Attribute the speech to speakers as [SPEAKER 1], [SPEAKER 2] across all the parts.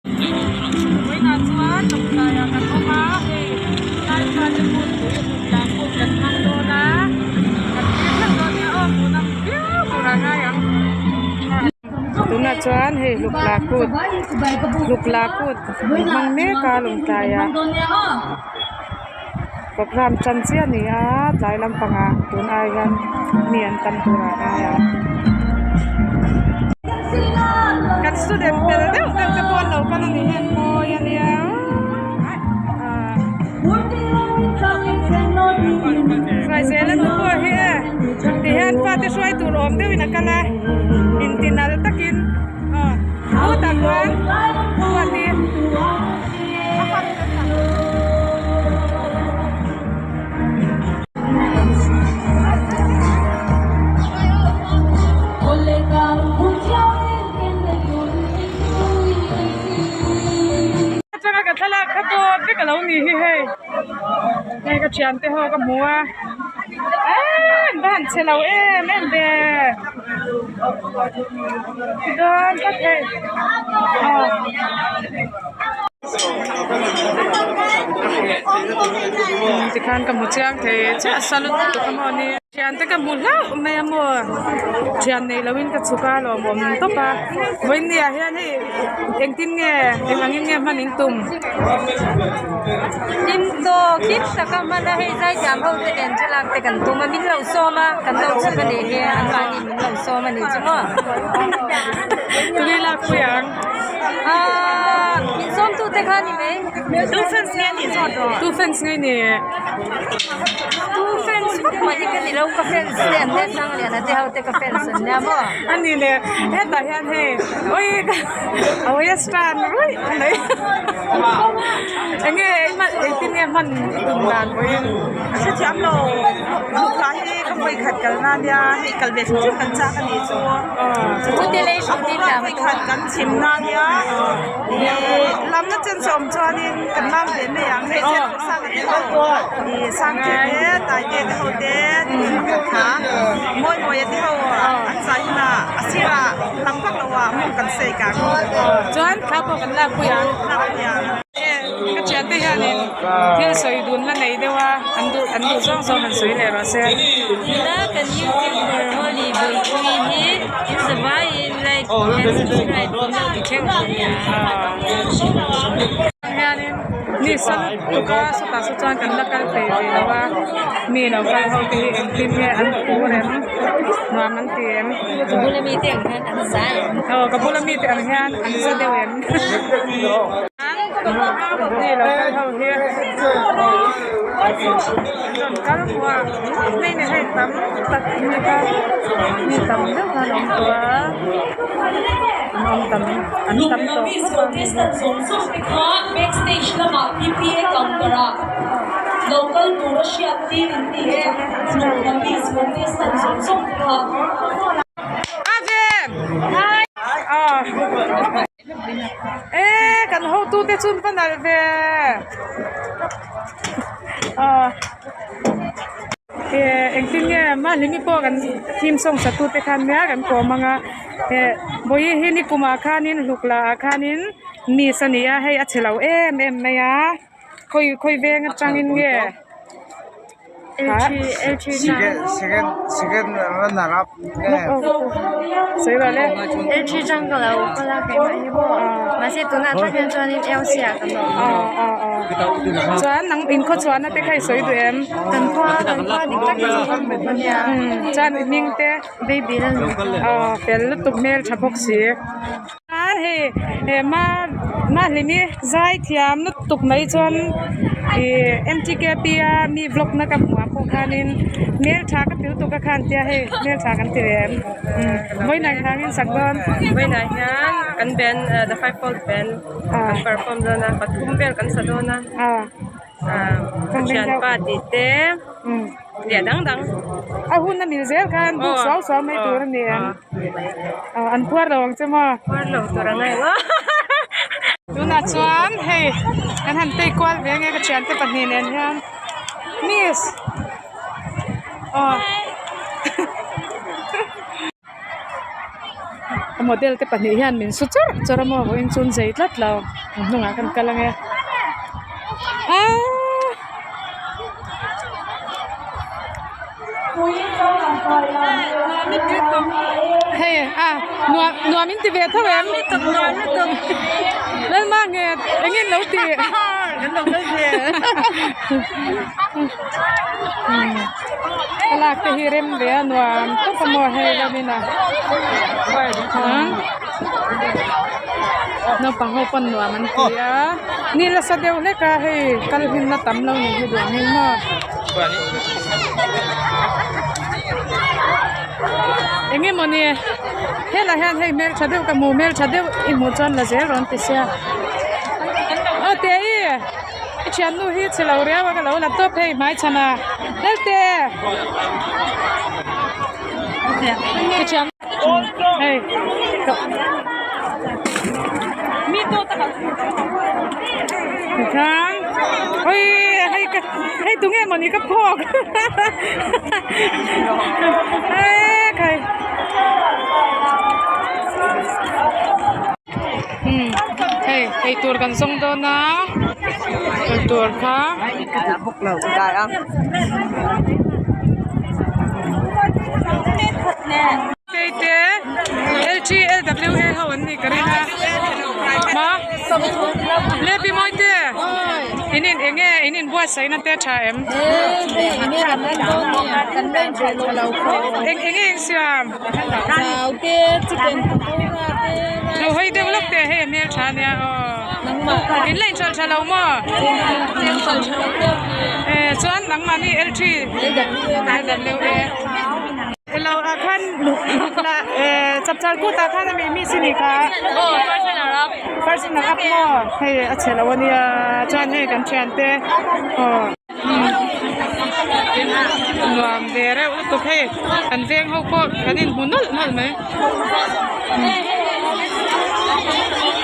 [SPEAKER 1] Vawiinah chuan Lawngtlaiah kan awm a, hei tlai fate hmunpui hlutna hmun kan hmang dawn a, kan thlir hlauh dawn nia aw hmuhnawm viau tur a ngai ang. Tunah chuan hei hlukla kut hlukla kut hmang mek a Lawngtlaiah program tan chiah a ni a tlai lampangah tun ai hian mi an tam tur a ngai a. Kan student fel deuh deuh te pawh an lo kal a ni hian mawi a nia ah Hruaizela nu pawh hi e ti hian fate hruai tur awm deuhin a kal a intinal takin aw khutah khuan Ruati. Atanga ka thlalak kha dawt vek alo ni hi hei hei ka thian te ho ka hmu a eee an va han che lo em em ve dawn tlat hei aw. Tikhan ka hmu chiang thei chiah a sa lutuk a maw ni. Thiante ka hmu hlauh mai a maw thian nei loin ka chhuk a lawmawm tawp a vawiin ah hian hei engtin nge eng angin nge hman in tum.
[SPEAKER 2] Hlim tawk hlim taka hman a hei zaithiam ho te nen thlalak te kan tum a min lo sawm a kan lo chhuk a nih hi anmahni min lo sawm a nih chu maw.
[SPEAKER 1] Tui lak pui ang.
[SPEAKER 2] Aaa min sawm tu te kha ni mai.
[SPEAKER 1] Tu fans nge ni tu fans nge ni.
[SPEAKER 2] Tu fans vak mai hi ka ni lo ka fans te an nia Sangliana te ho te ka fans an nia maw.
[SPEAKER 1] A ni le hetah hian hei awi a western ruih a nei enge engtin nge hman i tum dan pawhin.
[SPEAKER 3] Ka hrethiam lo lukla hi ka vawi khat kalna ania hei kal ve hrim hrim kan chak a nih chu a boruak vawi khat kan chhimna ania Ih lamna chen chu awm chuanin kan lam ve mai ang hei chen pawh sang te ho ih sang te te tai te te ho te pakhat kha mawi mawi te ho an zai hunah a sirah lam vak loh ah hmun kan sawi kang
[SPEAKER 1] chuan thla pawh kan lak pui ang
[SPEAKER 3] lak pui ang.
[SPEAKER 1] Ka thian te hianin thil sawi dun la nei deuh a an duh an duh zawng zawng han sawi leh rawh se.
[SPEAKER 2] Tuna kan youtuber Holly Bawihpui hi in zavaiin like and subscribe in lo ti theuh ania.
[SPEAKER 1] Hianin mi sa lutuk a sawtah saw chuan kan la kal thei rih lo a mi lo kal ho te hi engtin nge an phur em nuam an ti em.
[SPEAKER 2] Ka bula mi te ang hian an za em.
[SPEAKER 1] Aw ka bula mi te ang hian an za deuh em. Mi lo kal ho hi an rawn kal hmuh a hei ni hei tam tak mai kha mi tam deuh khan a awm tawh a an awm tam an tam tawh khawp a mi hi. Eee kan hotu te chu an va nalh ve aw eh engtin nge mahni pawh kan theme song sa tute khan nia kan kawm ang a eh vawiin hi nikum ah khanin hluk lah ah khanin miss a ni a hei a chhe lo em em mai a khawi khawi veng atangin nge. Chuan nang in khaw chhuahna te kha i sawi duh em? Chuan i hming te aw fel lutuk hmel tha bawk si. Chuan hei he ma mahlimi zai thiam lutuk mai chuan ih mtkp a mi vlog na ka hmuh ah pawh khanin hmeltha ka ti lutuk a khan tia hei hmeltha kan ti ve em vawiinah hian sak dawn.
[SPEAKER 2] Vawiinah hian kan band the five fold band kan perform dawn a pathum vel kan sa dawn a. Ka thianpa tih te leh dang dang.
[SPEAKER 1] A hun a mil zel khan buk suau suau mai tur a ni em? An phuar lo ang che maw?
[SPEAKER 2] Phuar lo tur ang em aw.
[SPEAKER 1] Tunah chuan hei kan han tei kual ve nge ka thiante pahnih nen hian miss aw. model te pahnih hian min su chawrh chawrh a maw vawiin chu an zei tlat lo a hnungah kan kal ange aaa. Hei a nuam nuam in ti ve tho em Lalma nge eng in lo ti thlalak te hi rem ve a nuam tawp a maw hei lam in a naupang ho pawn nuam an ti a ni nasa deuh hlek a hei kal hlimna tam lo ni hi duh ang in maw. Eng emaw ni helai hian hei hmeltha deuh ka hmu hmeltha deuh i hmuh chuan la zel rawn ti sia aw te i i thiannu hi chhe lo riau a ka lo la tawp hei hmaichhan ah Lelte i thian hei tikhan hawi hei ka hei tunge mawni ka phawk eee khai umm hei eitur kan zawng dawn a eitur kha. Tei te LG LWA ho an nih ka ring a ma le pi mawi te in in eng nge in in buatsaih na te a tha em eng eng nge in siam lo hawi deuh lawk teh hei a hmel tha ania aw in la inhralh tha lo maw eh chuan nangmahni LG LWA. Elo ah khan la chapchar kut ah khan ami mi si ni kha
[SPEAKER 2] aw first runner up
[SPEAKER 1] first runner up maw hei a chhe lo ania chuan hei kan thian te aw nuam ve reuh lutuk hei kan veng ho pawh kan inhmu nawlh nawlh mai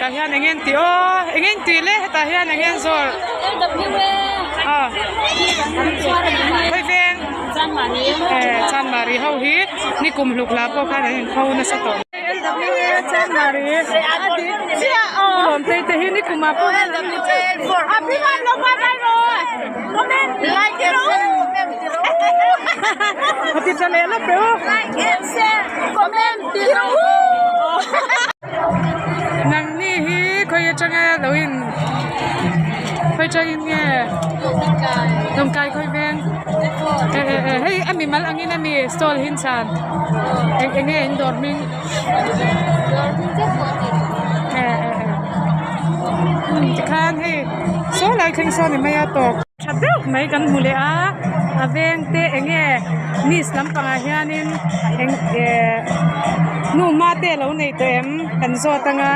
[SPEAKER 1] tah hian eng nge an tih aw eng nge an tih le hetah hian eng nge an zawrh aw khawi veng. Chanmari ho hi nikum hluk lah pawh khan an inpho nasa tawh. LWA Chanmari Lawmtei te hi nikum ah pawh a ti tha leh lawp reuh. Nangni hi khawi atanga lo in khawi atangin nge Lawngtlai khawi veng eh eh eh hei a mimal angin ami stall hi inchhan eng eng nge in dawr hming eh eh eh tikhan hei saw lai thleng sawn ni mai a tawp tha deuh mai kan hmu leh a a veng te eng nge miss lampangah hianin eng eh nu hma te alo nei tawh em kan zawt anga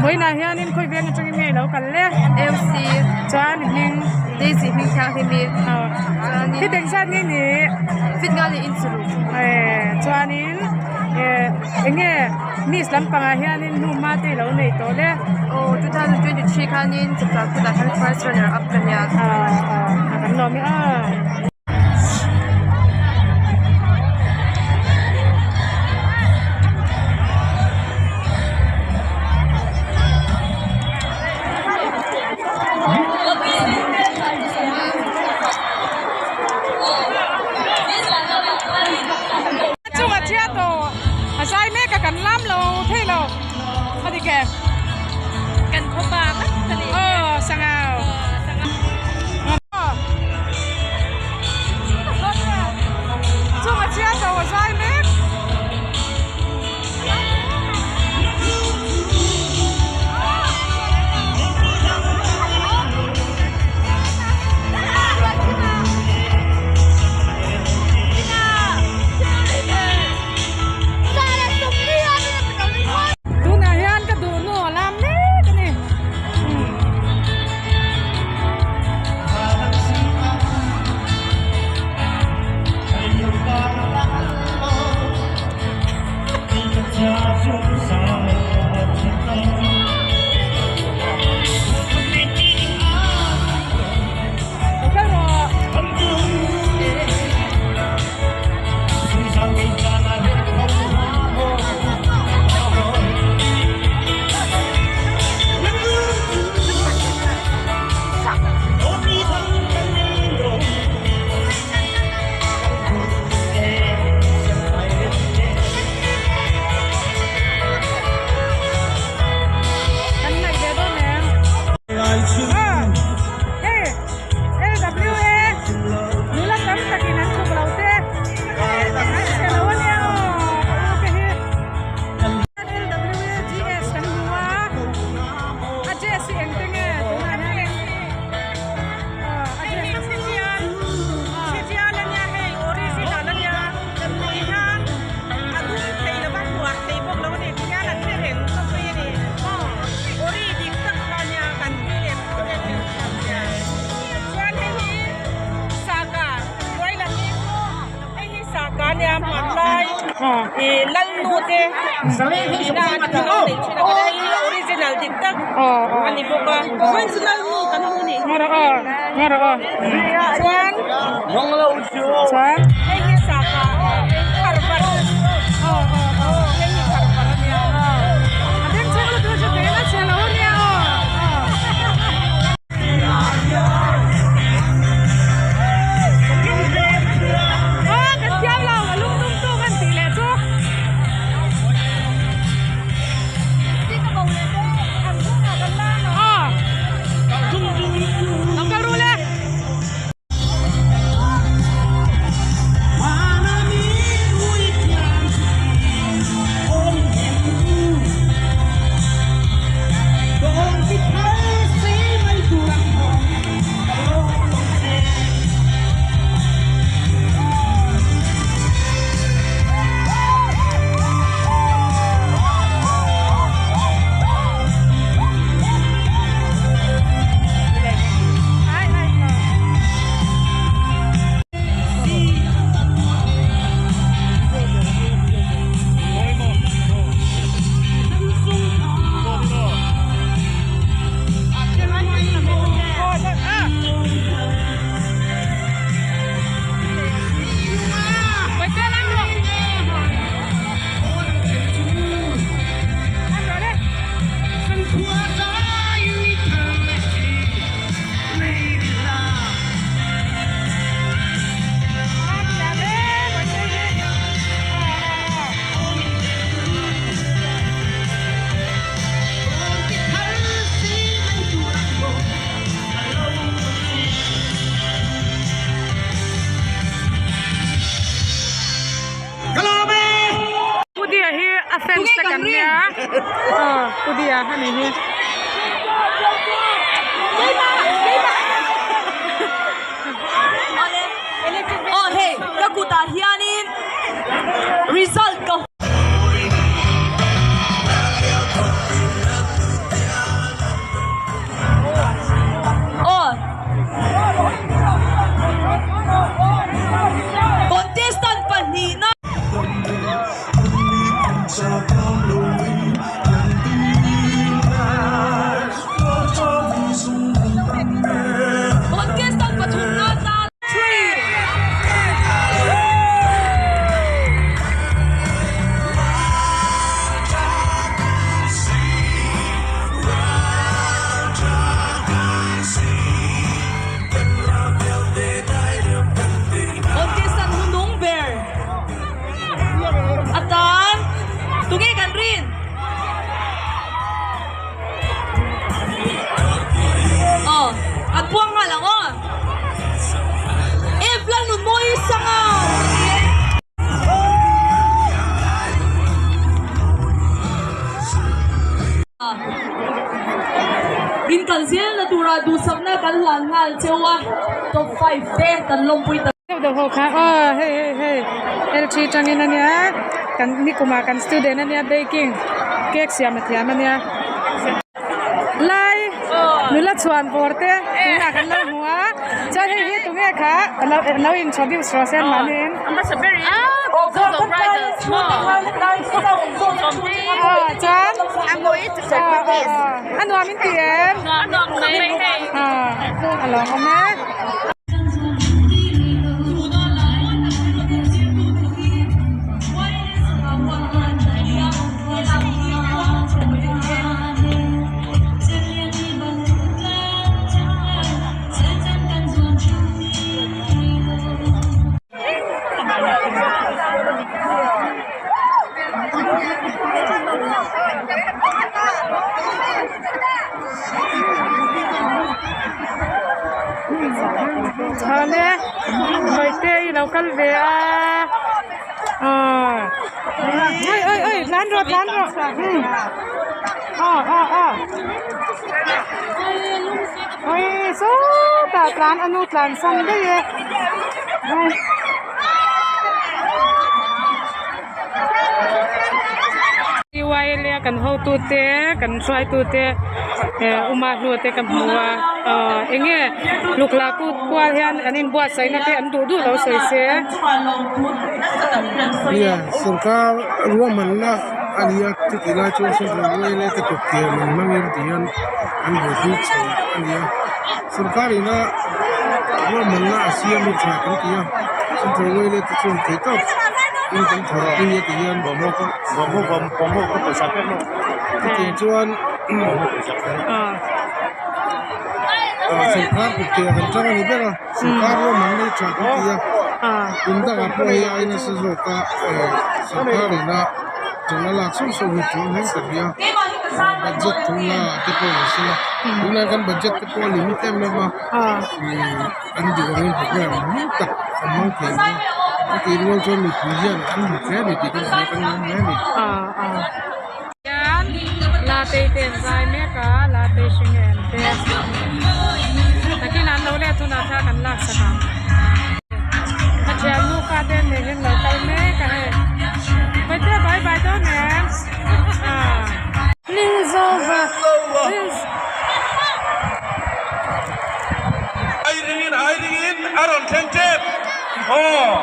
[SPEAKER 1] vawiinah hianin khawi veng atangin nge ilo kal le
[SPEAKER 2] MC
[SPEAKER 1] chuan i hming
[SPEAKER 2] Daisy hming thianghlim i chuanin
[SPEAKER 1] fit engzat nge ni
[SPEAKER 2] fit nga leh inchuruk
[SPEAKER 1] eh chuanin eh eng nge miss lampangah hianin nu hma te ilo nei tawh le
[SPEAKER 2] aw 2023 khanin chapchar kutah khan first runner up ka nia
[SPEAKER 1] ah ah kan lawm e aw. Chunga chhia tawh a zai mek a kan lam lo thei lo a dik em
[SPEAKER 2] kan khawpa ngat a ni
[SPEAKER 1] aw sangau.
[SPEAKER 3] Ih Lalnu te ina an lo neih thin a hei hi original dik tak a ni bawk a chuan chu Lalnu kan hmu nih chuan
[SPEAKER 1] chuan
[SPEAKER 3] hei hi saka kharvar hei hi kharvar a nia
[SPEAKER 1] a bengchheng lutuk chu teh na chhe lo a nia aw. Aw kan thiam lo a lung tum tum an tih leh chu. Aw lo kal ru le. Pudia hi a fans te kan nia aw Pudia a ni hi.
[SPEAKER 4] Aw hei ka kutah hianin result ka Aw contestant pahnihna. Contestant pathumna tan three. Contestant hunung ber atan tunge kan rin? Aw, an puang nghal ang aw. Ep la nun mawi sang a. In kal zel na tura duhsakna kan hlan nghal cheu a, top 5 te kan lawmpui ta.
[SPEAKER 1] Deuh deuh ho kha aw hei hei hei L three tangin a nia kan nikumah kan student a nia baking cake siam a thiam a nia lai nula chhuan bawr te tunah kan lo hmu a chuan hei hi tunge kha a lo introduce rawh se mahniin aw chuan a nuam in ti em a lawmawm e. Chuan e Mawite i lo kal ve a aw oi oi oi tlan rawh tlan rawh aw aw aw oi sawtah tlan a nu tlan san daih e. Kan hotute kan hruaitute. Uma hlu te ka hmu a aw eng nge lukla kut kual hian an inbuatsaihna te an duh duh lo sawi se.
[SPEAKER 5] Nia sorkar ruahmanna a ni a chutih lai chuan central yma te kut ke an hmangin ti hian an buaipui chho a ni a sorkar ina ruahmanna a siam hi tha kan ti a central yma te chuan thei tawp in kan thawh pui a ti hian chutiang chuan. Sawrkar kut ke ah kan tang a ni ber a sawrkar ruahman nei tha kan ti a kum dangah pawh hei ai nasa zawk a sawrkar ina ṭan a lak sauh sauh hi ṭul hle ka hria budget thu hla ah te pawh ni sela tunlai kan budget te pawh a limit em em a an duh angin program tak an hmang thei lo a chutih rual chuan mipui hian an hmu hle a ni tih kan hria kan lawm hle a ni.
[SPEAKER 1] Hian latei te an zai mek a latei hring em te nakin an lo let hunah thla kan lak sak ang a thiannu fate an nei hian lo kal mek a hei Bawihte bye bye dawn em ah Lilzova Lilz.
[SPEAKER 6] Ai ringin ai ringin a rawn thleng tep aw.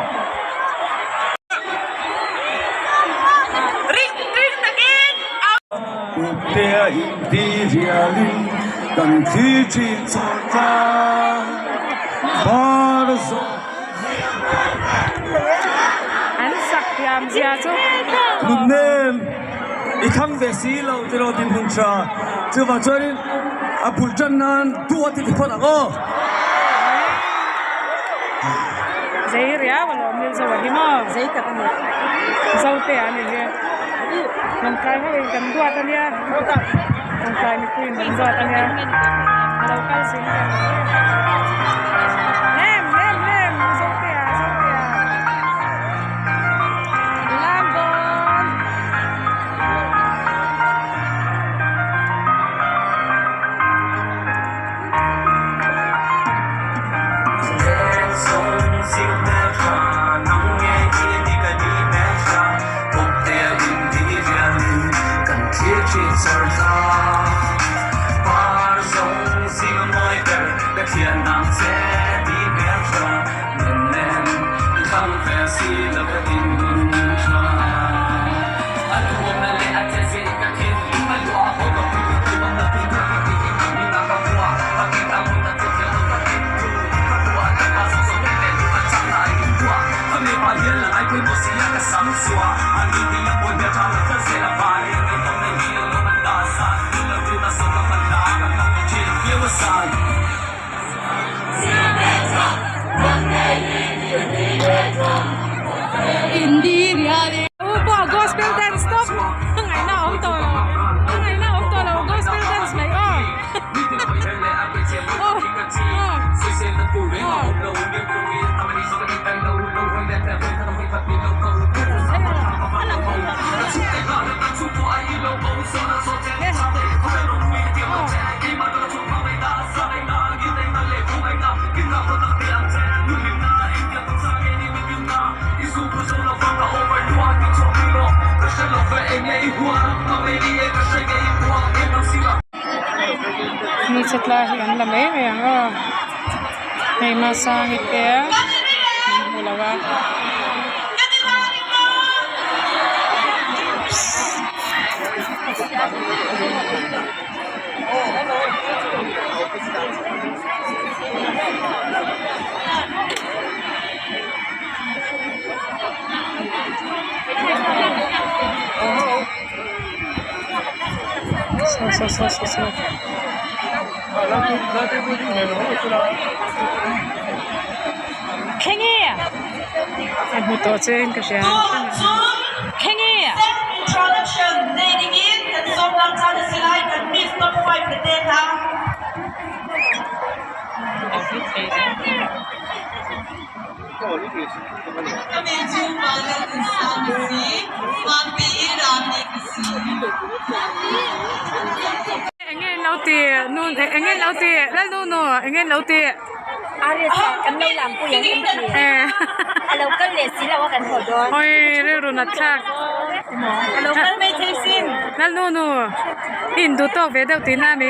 [SPEAKER 6] Kuttea inti rialin kan thli thin chawr tlang bar zawh.
[SPEAKER 1] An sak thiam zia chu.
[SPEAKER 6] Nunnem i thlang ve si lo tiraw dinhmun tha chuvang chuanin a bul tan nan duh a ti ti phawt ang aw.
[SPEAKER 1] Zei riau a lawm Lilzo a hi maw? Zei tak a ni. Zote a ni hi. Lawngtlai ho in kan duat a nia. Lawngtlai mipui in kan duat a nia. A lo kal zing ve mai. Lem lem lem Zote a Zote a. Lam dawn. U pawh gospel dance tawp a ngaihna a awm tawh lo a ngaihna a awm tawh lo gospel dance mai aw aw aw Mi chawtla hi an la mai mai ang aw hei Masangi te an hmu lo a. Saw saw saw saw saw. A hmu tawh che in ka hria. Enge in lo ti nu enge in lo ti lalnu nu enge in lo ti. Oi rilru nat thlak. Lalnunu i induh tawk ve deuh tihna a mi?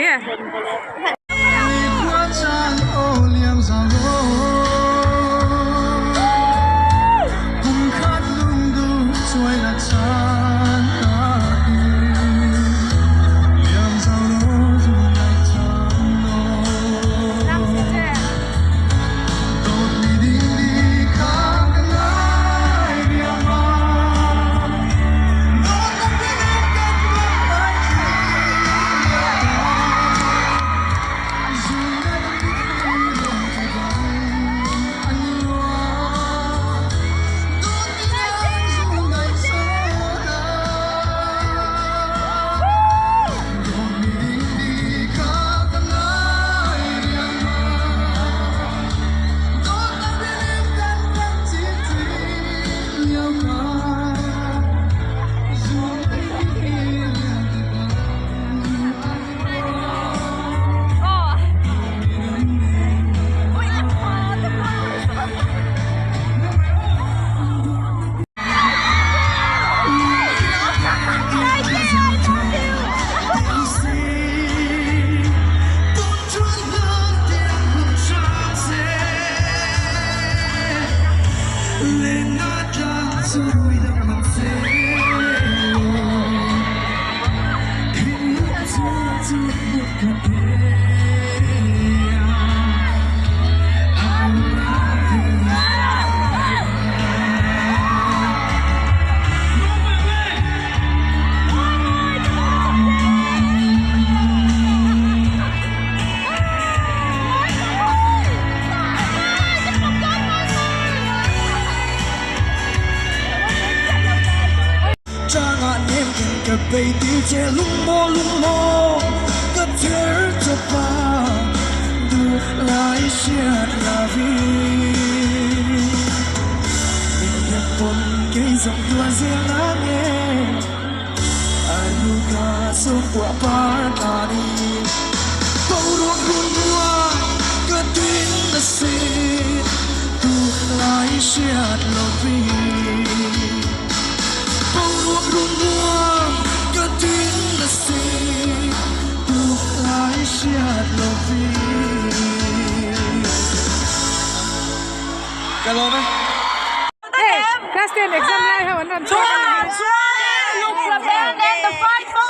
[SPEAKER 1] Hei class ten exam lai ho an rawn chhuak a ni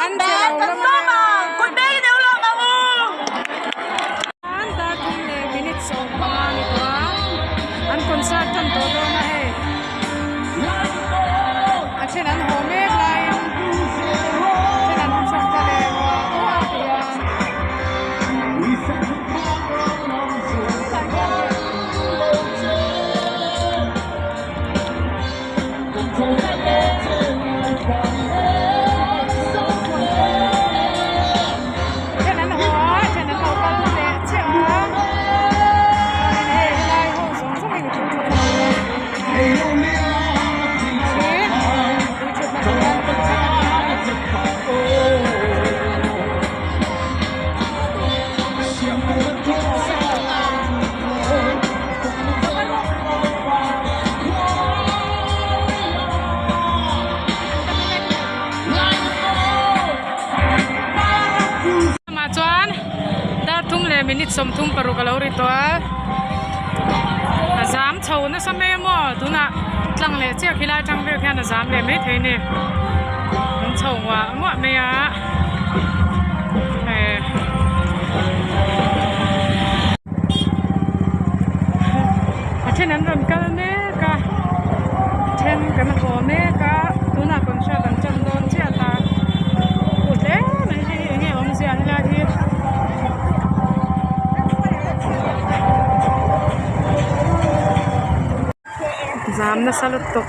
[SPEAKER 1] an che lo lam a an dar thum leh minute 15 a ni tawh a an concert tan tawh dawn a hei a then an haw mek laiin a then an chhuak ta leh ruah ruah ti hian. Then an haw a then an lo kal leh chiah a chuanin hei helai ho zawng zawng hi mipui thutna tur a hi mipui thutna tur an tih vek a ni a. Amah chuan dar thum leh minute 36 a lo ri tawh a a zam chho nasa mai a maw tunah tlang leh chiah khilai atang vel khian a zam leh maithei a ni an chho nguah nguah mai a eh. A then an rawn kal mek a then kan haw mek a tunah concert an tan dawn chiah ta huh hle mai hei hi enge awmzia helai hi. Zam nasa lutuk.